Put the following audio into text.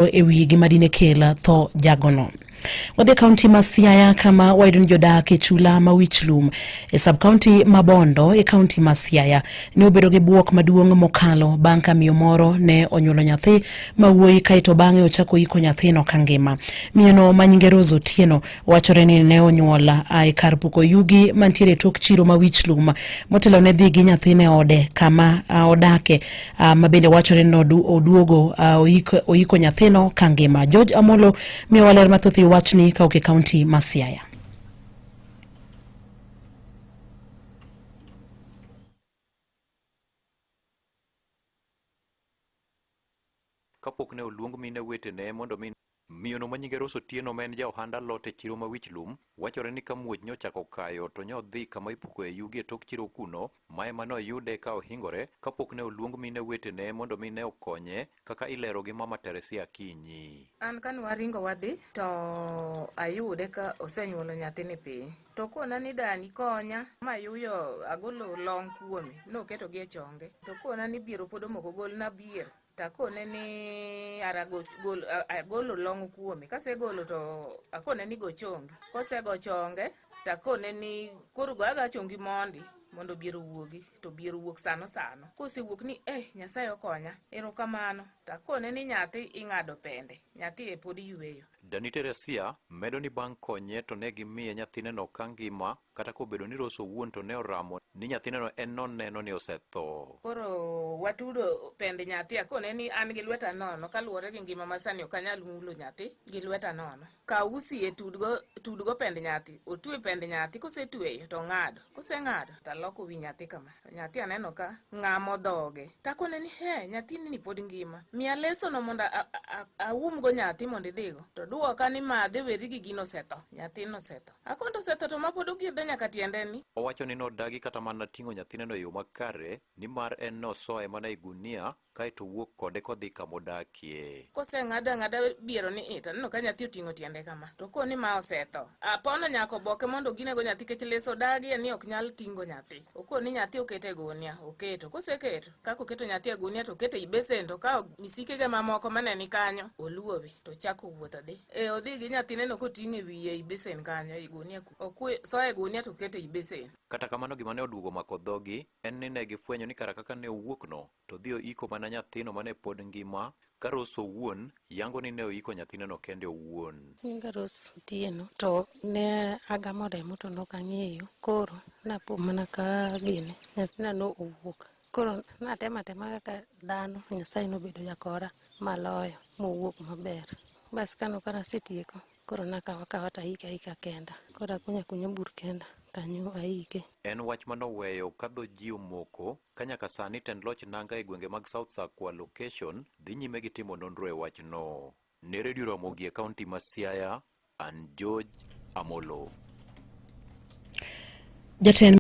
E wi gima dine kel tho jagono. Wadhi e kaunti ma Siaya kama wayudo ni jodak e chula ma wich lum e sub kaunti ma Bondo e kaunti ma Siaya ne obedo gi bwok maduong' mokalo bang' ka miyo moro ne onyuolo nyathi ma wuoyi kaeto bang'e ochako iko nyathino ka ngima. Miyono ma nyinge Rose Otieno wachore ni ne onyuol e kar puko yugi mantiere e tok chiro ma wich lum motelo ne dhi gi nyathine ode kama odake ma bende wachore ni oduogo oyiko nyathino ka ngima. George Amolo miyowa ler mathoth e wachni ka ok e kaunti ma Siaya. Kapok ne oluong mine wetene mondo mi Miyono ma nyinge Rose Otieno ma en ja ohand alot e chiro ma Wich Lum, wachore ni ka muoch nyochako kayo to nyodhi kama ipukoe yugi e tok chiro kuno, ma ema noyude ka ohingore kapok ne oluong mine wetene mondo mi ne okonye kaka ilero gi Mama Teresia Akinyi. An kane waringo wadhi to ayude ka osenyuolo nyathini piny. To okona ni dani konya mayuyo agolo long kuome noketogi e chonge. To okona ni biero pod omoko golna biero. To akone ni ara gol, agolo long kuome. Kasegolo to akone ni go chongi. Kosego chonge to akone ni koro go aga chongi mondi mondo bier owuogi to bier owuok sano sano. Kosewuok ni eh Nyasaye okonya. Erokamano. To akone ni nyathi ing'ado pende. Nyathi e pod yueyo. Dani Teresia medo ni bang' konye to ne gimiye nyathineno ka ngima kata kobedo ni Rose owuon to ne oramo ni nyathineno en noneno ni osetho. Koro watudo pend nyathi akone ni an gi lweta nono kaluwore gi ngima masani ok anyal mulo nyathi gi lweta nono. Kaw usi e tudgo, tudgo pend nyathi, otwe pend nyathi, kosetweyo to ong'ado, koseng'ado to aloko wi nyathi kama. Nyathi aneno ka ng'amo dhoge. To akone ni he, nyathini ni pod ngima. Miya lesono mondo aumgo nyathi mondo idhigo. To duoka ni madhe weri gi gino osetho. Nyathino osetho. Akondo osetho to ma pod ogiedho nyaka tiende ni. Owacho ni nodagi kata mana ting'o nyathineno e yo makare nimar en nosoye mana e gunia kaeto owuok kode kodhi kama odakie. Koseng'ad ang'ada biero ni i to aneno ka nyathi oting'o tiende kama. To okoni ma osetho. Apono nyaka oboke mondo oginego nyathi nikech leso odagi ni ok nyal ting'o nyathi. Okoni nyathi oketo e gunia, oketo. Koseketo, kaka oketo nyathi e gunia to oketo ei besen to okawo misikege mamoko mane ni kanyo, oluowe to ochako wuoth odhi. E odhi gi nyathineno koting'o e wiye ei besen kanyo, ei gunia ku. Okwe, soye e gunia to oketo ei besen. Kata kamano gima ne oduogo omako dhogi en ni ne gifwenyo ni kara kaka ne owuokno to odhi oiko mana nyathino mane pod ngima ka Rose owuon yango ni ne oiko nyathineno kende owuon. Nyinga Rose Otieno to ne agamo remo to nok ang'eyo koro napo mana ka gini nyathina no owuok koro natemo atema kaka dhano Nyasaye nobedo jakora maloyo mowuok maber. Bas kano koro asetieko koro nakawo akawa to aike aika kenda koro akunyo akunya bur kenda kanyo aike. En wach manoweyo ka dho ji omoko ka nyaka sani tend loch nanga e gwenge mag South Sakwa location dhi nyime gi timo nonro e wachno. Ne Radio Ramogi e kaunti ma Siaya, an George Amolo. Jatend